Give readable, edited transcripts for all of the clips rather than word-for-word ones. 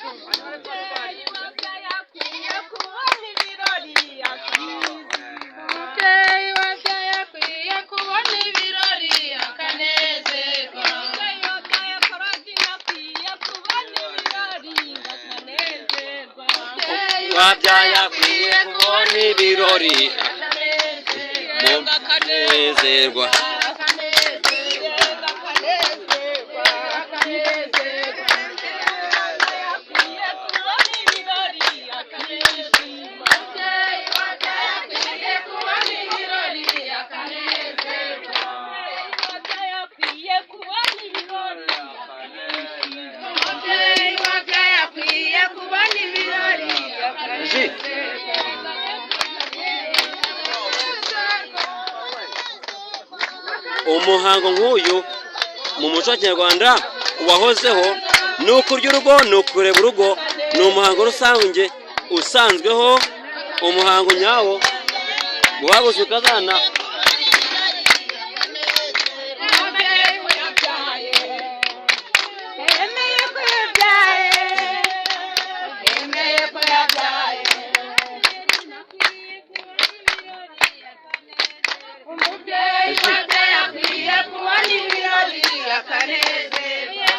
Umubyeyi wabyaye akwiye kubona ibirori akanezerwa. Wabyaye akwiye kubona ibirori akanezerwa. Umubyeyi wabyaye akwiye kubona ibirori akanezerwa. Umuhango nk'uyu mu muco wa kinyarwanda wahozeho ni ukurya urugo, ni ukureba urugo, ni umuhango rusange usanzweho, umuhango nyawo guhaguruka ukazana. Yemeye ko yabyaye, yemeye ko yabyaye. Umubyeyi wabyaye akwiye kubona ibirori akanezerwa.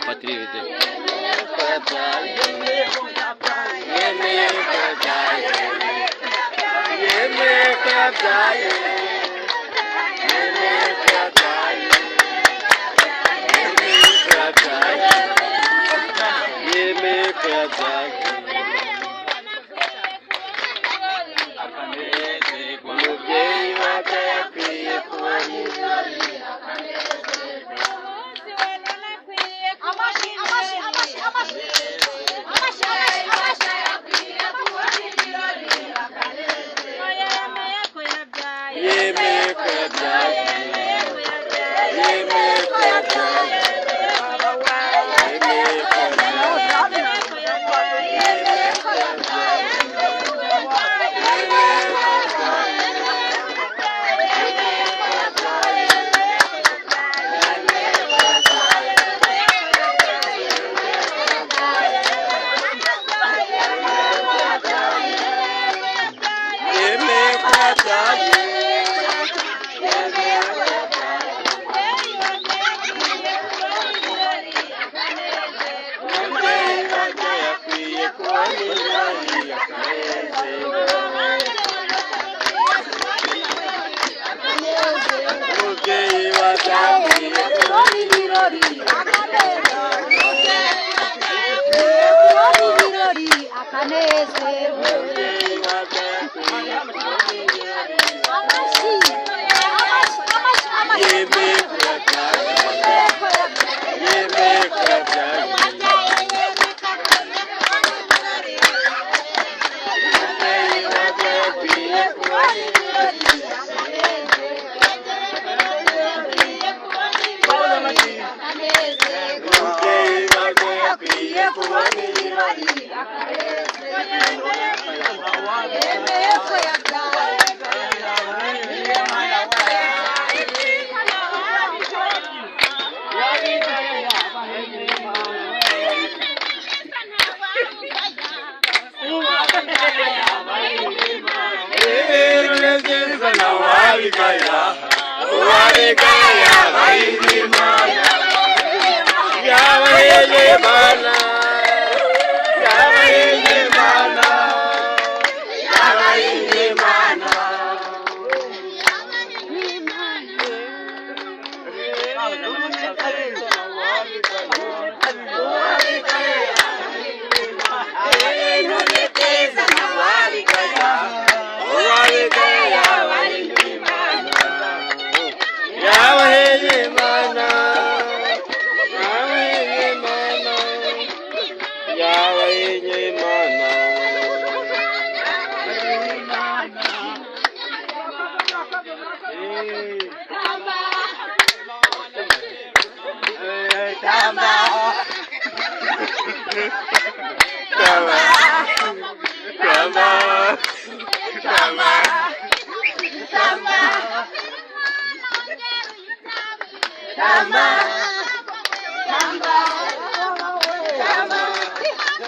Fatira iyi video. Yemeye ko yabyaye. Yemeye ko yabyaye. Yemeye ko yabyaye. Yemeye ko yabyaye. Yemeye ko yabyaye. Umubyeyi wabyaye akwiye kubona ibirori. Amashyi, amashyi, amashyi, amashyi, amashyi, amashyi, amashyi. Yemeye ko yabyaye. Yemeye ko yabyaye. Yemeye ko yabyaye. Yemeye ko yabyaye. Umubyeyi wabyaye akwiye kubona ibirori akanezerwa. Umubyeyi wabyaye akwiye Kubona ibirori akanezerwa. Kubona ibirori akanezerwa. Umubyeyi wabyaye akwiye kubona ibirori. Amashyi, amashyi, amashyi, amashyi. Yemeye ko yabyaye. Yemeye ko yabyaye. Umubyeyi wabyaye akwiye kubona ibirori. Umubyeyi wabyaye akwiye kubona ibirori. Yemeye ko yabyaye. Ibirori byiza ntawabigaya, uwabigaya abahinnye Imana. Yabahinnye Imana, yabahinnye Imana, yabahinnye Imana. Ibintu ni byiza ntawabigaya, uwabigaya abahinnye Imana. Yabahinnye Imana, yabahinnye Imana, yabahinnye Imana. Tamba. Tamba. Tamba. Tamba. Tamba. Tamba. Tamba. Tamba. Tamba.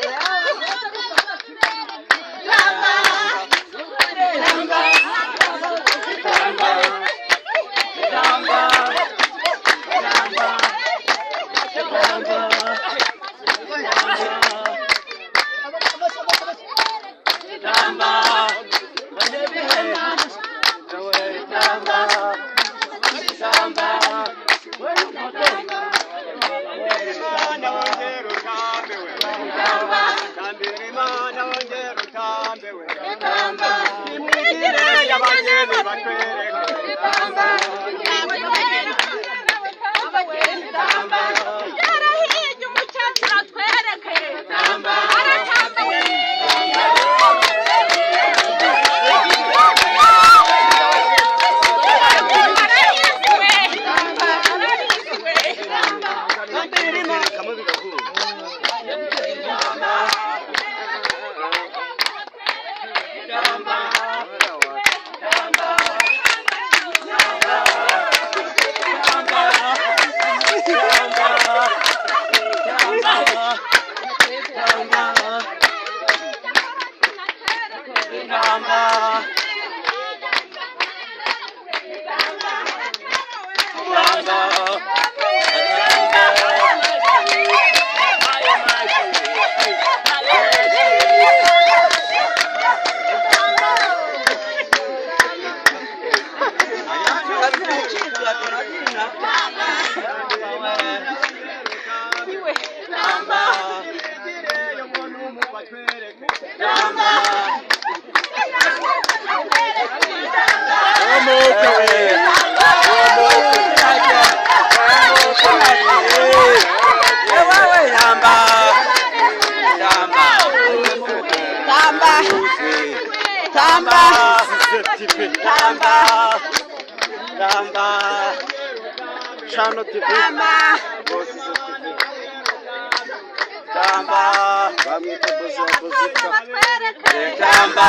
Tamba. Yarahiye umukecuru atwereke. Aratamba. Chano TV. Bozika. Tamba. Bamwita Bozi wa Bozika. Tamba.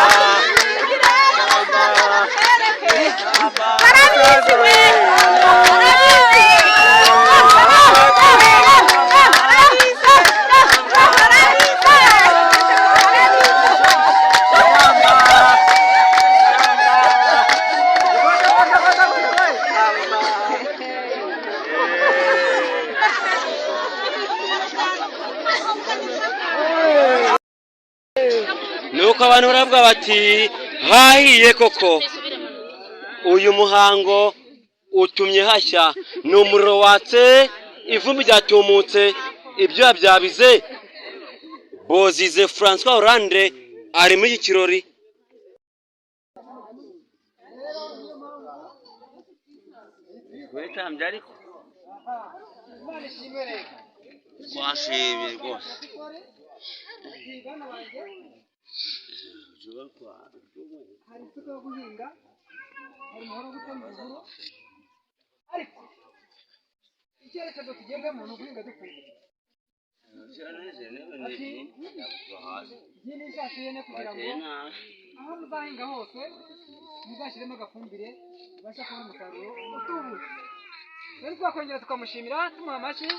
Nuko abantu baravuga bati hahiye koko. Uyu muhango utumye hashya, ni umuriro watse, ivumbi ryatumutse, ibyuya byabize. Bozize Francois Hollande ari muri iki kirori. Wetambye ariko twashimye rwose. Hari isuka yo guhinga, hari umuhoro wo gutema ibihuru, ariko icyerekezo tugendamo ni uguhinga dufumbira. Iyi ni ishashi y'ihene kugira ngo aho muzahinga hose muzashyiremo agafumbire mubashe kubona umusaruro utubutse. Rero twakongera tukamushimira tumuha amashyi.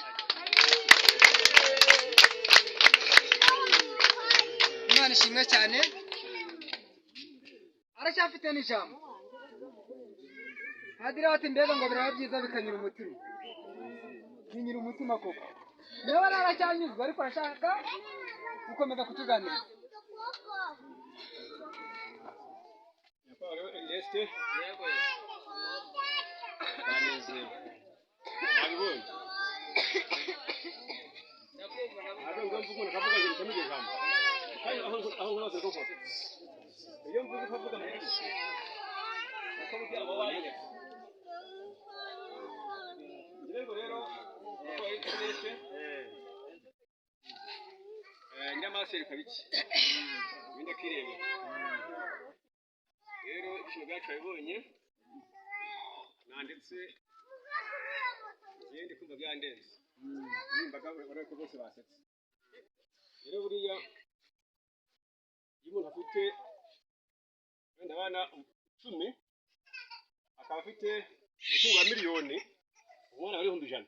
Imana ishimwe cyane. Aracyafite n'ijambo. Padiri ati mbega ngo biraba byiza bikanyura umutima. Binyura umutima koko. Nawe rero aracyanyuzwe ariko arashaka gukomeza kutuganiriza. Ernest banezerewe babibonye ntabwo ngo mvuge umuntu akavuga ngo nicyo ijambo kandi aho aho nkoze ko nkora iyo mvuze ukavuga mu ukavuga abo bayine ngira ngo rero uko Ernest nyamaseri kabiki ibindi akirebera. Rero ibyishimo byacu babibonye nanditse njyewe ndi kumva byandenze nimbaga urabona ko bose basetse. Rero buriya iyo umuntu afite wenda abana 10 akaba afite umutungo wa miliyoni, Umwana wari 100,000.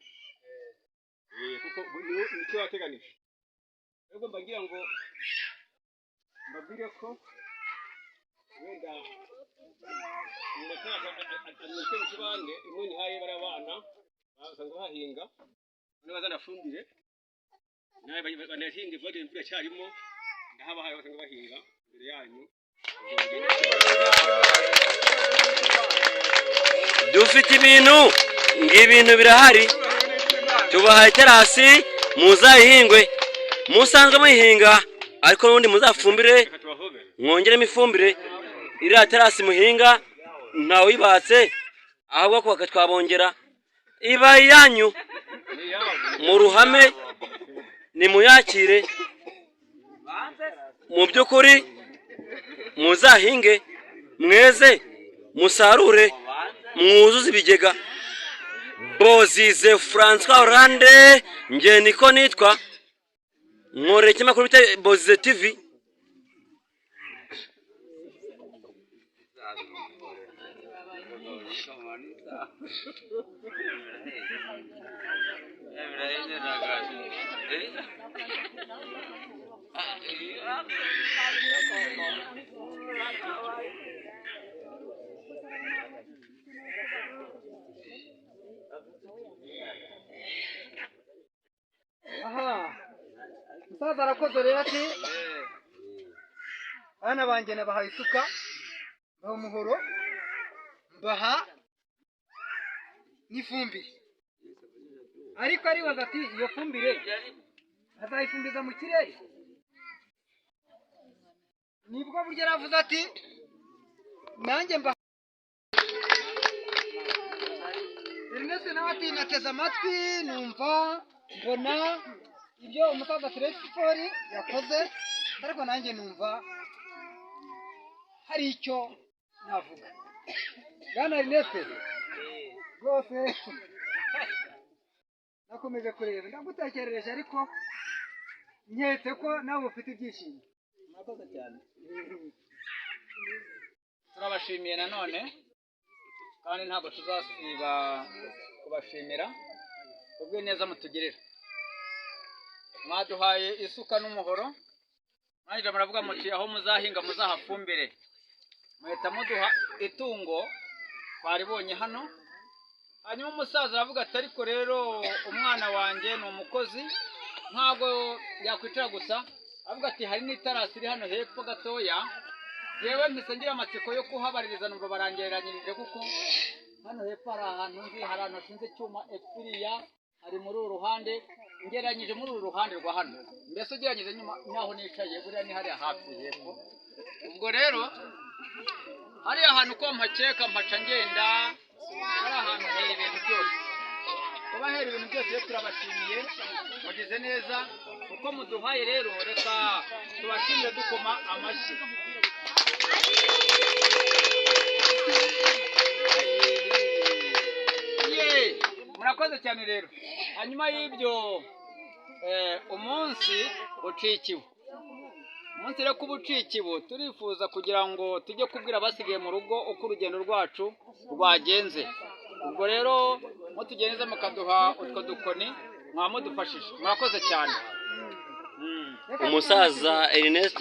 Kuko nicyo wateganije. Rero mbagira ngo mbabwire ko wenda mu matarasi ameze nk'ibande imwe nihaye bari abana basanzwe bahinga none bazana fumbire nawe banahinga ivuga imvura cyarimo ndahabahaye basanzwe bahinga imbere yanyu. Dufite ibintu ng'ibintu birahari, tubahaye terasi muzayihingwe, musanzwe muyihinga ariko n'ubundi muzafumbire, mwongeremo ifumbire. Iriya terasi muhinga ntawe uyibatse, ahubwo kubaka twabongera iba iyanyu mu ruhame, nimuyakire mu by'ukuri, muzahinge mweze musarure mwuzuze ibigega. Bozize Francois Hollande, nge niko nitwa, nkorera ikinyamakuru bita Bozize TV. Aha umusaza arakoze rero ati bana banjye nabahaye isuka, mbaha umuhoro, mbaha n'ifumbire, ariko aribaza ati iyo fumbire azayifumbiza mu kirere? Nibwo buryo yaravuze ati nanjye mbaha. Ernest nawe ati nateze amatwi numva mbona ibyo umusaza Telesifori yakoze, ariko nanjye numva hari icyo navuga. Bwana Ernest rwose nakomeje kureba ndagutekerereje, ariko nketse ko nawe ufite ibyishimo. Murakoze cyane, turabashimiye nanone kandi ntabwo tuzasiba kubashimira kubw'ineza mutugirira. Mwaduhaye isuka n'umuhoro, mwangije muravuga muti aho muzahinga muzahafumbire, muhita muduha itungo twaribonye hano. Hanyuma umusaza aravuga ati ariko rero umwana wanjye ni umukozi ntabwo yakwicara gusa, avuga ati hari n'itarasi iri hano hepfo gatoya, yewe mpise ngira amatsiko yo kuhabaririza numva barangereranyirije, kuko hano hepfo hari ahantu nzi, hari ahantu hashinze icyuma epfiriya, hari muri uru ruhande, ngereranyije muri uru ruhande rwa hano, mbese ugereranyije nyuma n'aho nicaye buriya ni hariya hafi hepfo. Ubwo rero hariya hantu uko mpakeka mpaca ngenda, hari ahantu hera ibintu byose, kuba hera ibintu byose. Rero turabashimiye, mugize neza kuko muduhaye, rero reka tubashimire dukoma amashyi. Murakoze cyane rero. Hanyuma y'ibyo umunsi ucikiwe, umunsi rero kuba ucikiwe, turifuza kugira ngo tujye kubwira abasigaye mu rugo uko urugendo rwacu rwagenze. Ubwo rero mutugenze mukaduha utwo dukoni mwamudufashije, murakoze cyane. Umusaza Ernest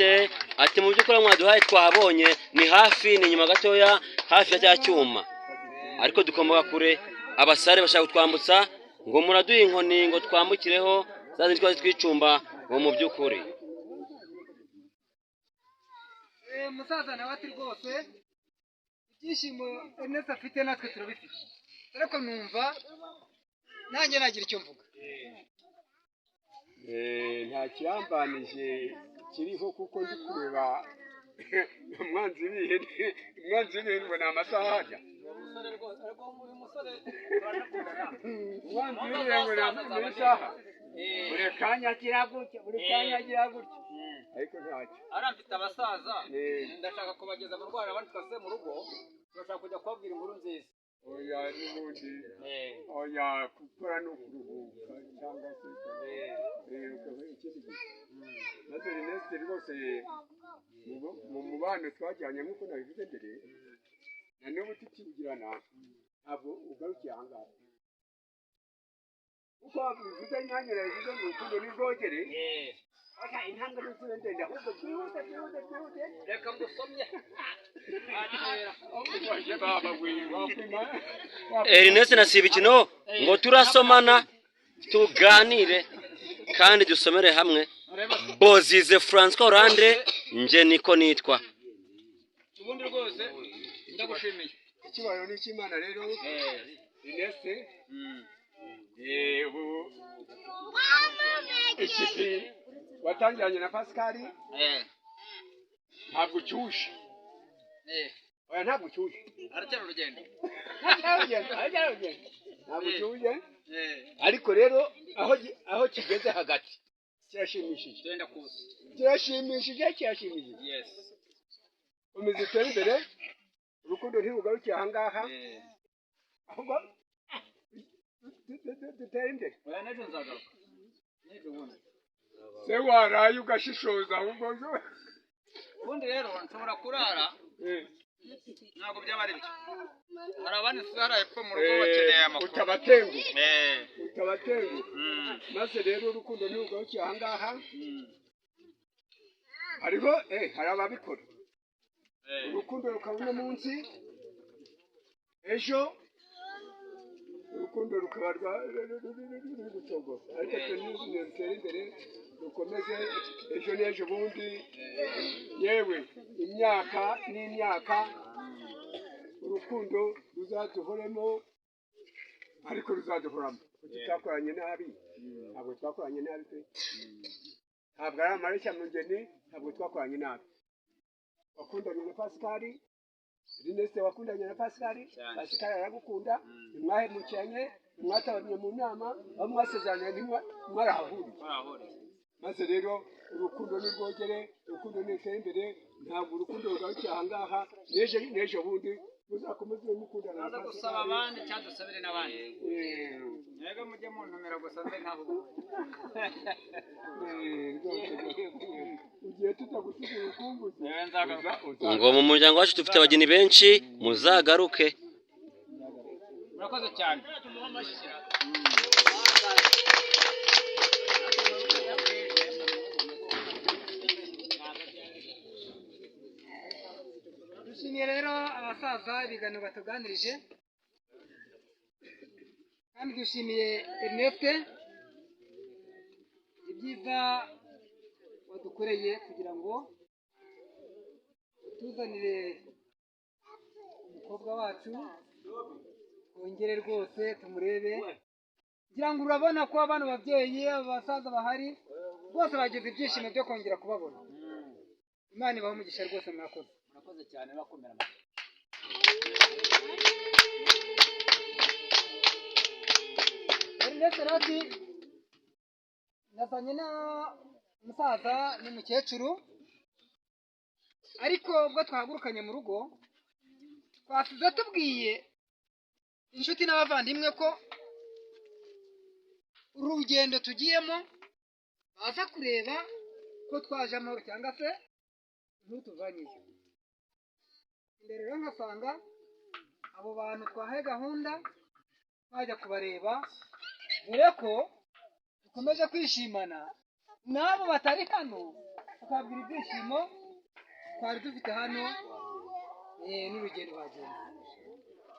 ati mu by'ukuri mwaduhaye twahabonye, ni hafi, ni inyuma gatoya, hafi ya cya cyuma, ariko dukomoka kure. Abasare bashaka kutwambutsa ngo muraduhe inkoni ngo twambukireho za zindi twari twicumba ngo mu by'ukuri. Musaza nawe ati rwose ibyishimo Ernest afite natwe turabifite, ariko numva nanjye nagira icyo mvuga. Nta kirambanije kiriho kuko ndi kureba umwanzi w'ihene, umwanzi w'ihene ngo ni amasaha ajya. Umwanzi w'ihene ngo ni isaha, buri kanya agira gutya, buri kanya agira gutya, ariko ntacyo. Ariya mfite abasaza, ndashaka kubageza mu rwara abandi twasize mu rugo, turashaka kujya kubabwira inkuru nziza. Oya n'ubundi, oya gukora ni ukuruhuka cyangwa se ukaba ikindi gihe. Maze Ernest rwose mu mubano twajyanye nk'uko nabivuze mbere, na n'ubu tukiwugirana ntabwo ugarukiye aha ngaha. Uko bivuze nanjye nabivuze ngo urukundo ni rwogere. Oya, intambwe ntizibe ndende, ahubwo twihute twihute twihute. Reka ngusomye. Waje baba we, wakwima. Ernest na Sibikino ngo turasomana tuganire kandi dusomere hamwe. Bozize Francois Hollande, nje niko nitwa. Ubundi rwose ndagushimiye. Icyubahiro ni icy'Imana rero. Ernest, ubu ikivi watangiranye na Pascal ntabwo ucyushe. Oya, ntabwo ucyushe. Aracyari urugendo. Ntabwo ucyuye, ariko rero aho kigeze hagati kirashimishije. Tugenda kuza. Kirashimishije, kirashimishije. Yes. Komeza utere imbere, urukundo ntirugarukiye ahangaha, ahubwo dutere imbere. Oya, n'ejo nzagaruka. N'ejo bundi. Se waraye ugashishoza ahubwo. Ubundi rero nshobora kurara, ntabwo byaba ari byo. Hari abandi nsize hepfo mu rugo bakeneye amakuru. Utabatenguha, utabatenguha. Maze rero urukundo ntirugarukiye ahangaha. Hariho hari ababikora, urukundo rukaba uno munsi, ejo urukundo rukaba ruri gucogora, ariko twe rutere imbere, rukomeze ejo n'ejo bundi, yewe imyaka n'imyaka, urukundo ruzaduhoremo, ariko ruzaduhoramo. Tutakoranye nabi, ntabwo twakoranye nabi pe, ntabwo ari amareshya mugeni, ntabwo twakoranye nabi. Wakundanye na Pascal, Ernest, wakundanye na Pascal, Pascal aragukunda, ntimwahemukiranye, ntimwatabanye mu nama, aho mwasezeranye ntimwarahahuriye. Maze rero urukundo ni rwogere, urukundo ni imbere, ntabwo urukundo rugarukiye ahangaha, n'ejo n'ejo bundi muzakomeze mukundana na Naza gusaba Pascal. abandi cyangwa dusabire n'abandi. Mwebwe mujye muntumira gusa nze ntaho. Rwose ugiye tutagusiga urukumbuzi. Nzagaruka. Ngo mu muryango wacu dufite abageni benshi, muzagaruke. Murakoze cyane. Dushimiye rero abasaza ibiganiro batuganirije, kandi dushimiye Ernest ibyiza wadukoreye kugira ngo utuzanire umukobwa wacu, twongere rwose tumurebe. Ngira ngo urabona ko abana, babyeyi, abasaza bahari bose bagize ibyishimo byo kongera kubabona. Imana ibahe umugisha rwose, mwakoze. Murakoze cyane, bakomera amashyi. Ernest rero ati nazanye na musaza n'umukecuru, ariko ubwo twahagurukanye mu rugo twasize tubwiye inshuti n'abavandimwe ko urugendo tugiyemo baza kureba ko twaje amahoro cyangwa se ntutuvanyeyo. Imbere rero nkasanga abo bantu twahaye gahunda twajya kubareba, dore ko dukomeje kwishimana n'abo batari hano, tukabwira ibyishimo twari dufite hano n'urugendo bagenda.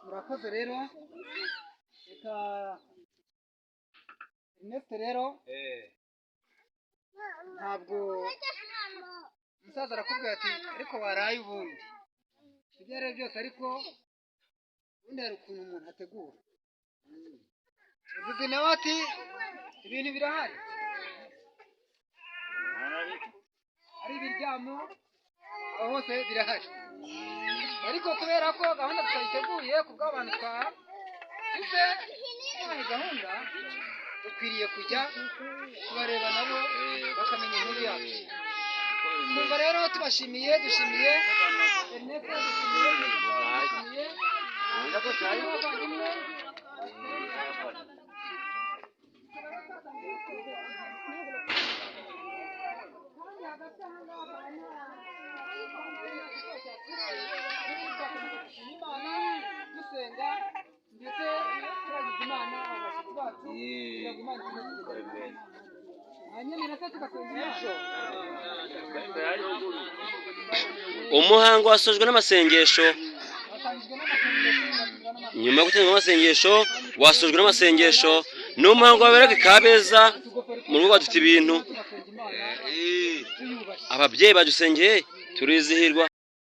Murakoze rero. Reka Ernest rero, ntabwo umusaza arakubwira ati ariko waraye ubundi ibyo ari byo byose, ariko ubundi hari ukuntu umuntu ategura. Uvuze nawe ati ibintu birahari, ari ibiryamo aho hose birahari, ariko kubera ko gahunda tutayiteguye ku bw'abantu twasize twahaye gahunda, dukwiriye kujya kubareba nabo bakamenya inkuru yacu. Twumva rero tubashimiye, dushimiye Ernest, dushimiye dushimiye abavandimwe. Imana dusenga ndetse turagize Imana abashyitsi bacu kugira ngo Imana Imana ikomeze igendane hanyuma se tugasenga Imana. Umuhango wasojwe n'amasengesho. Watangijwe n'amasengesho, ugasubira n'amasengesho. Nyuma yo gutanga amasengesho, wasojwe n'amasengesho. Ni umuhango waberaga i Kabeza mu rugo rwa Dufite Ibintu. Tugasenga Imana Eh. tuyubashye. Ababyeyi badusengeye turizihirwa.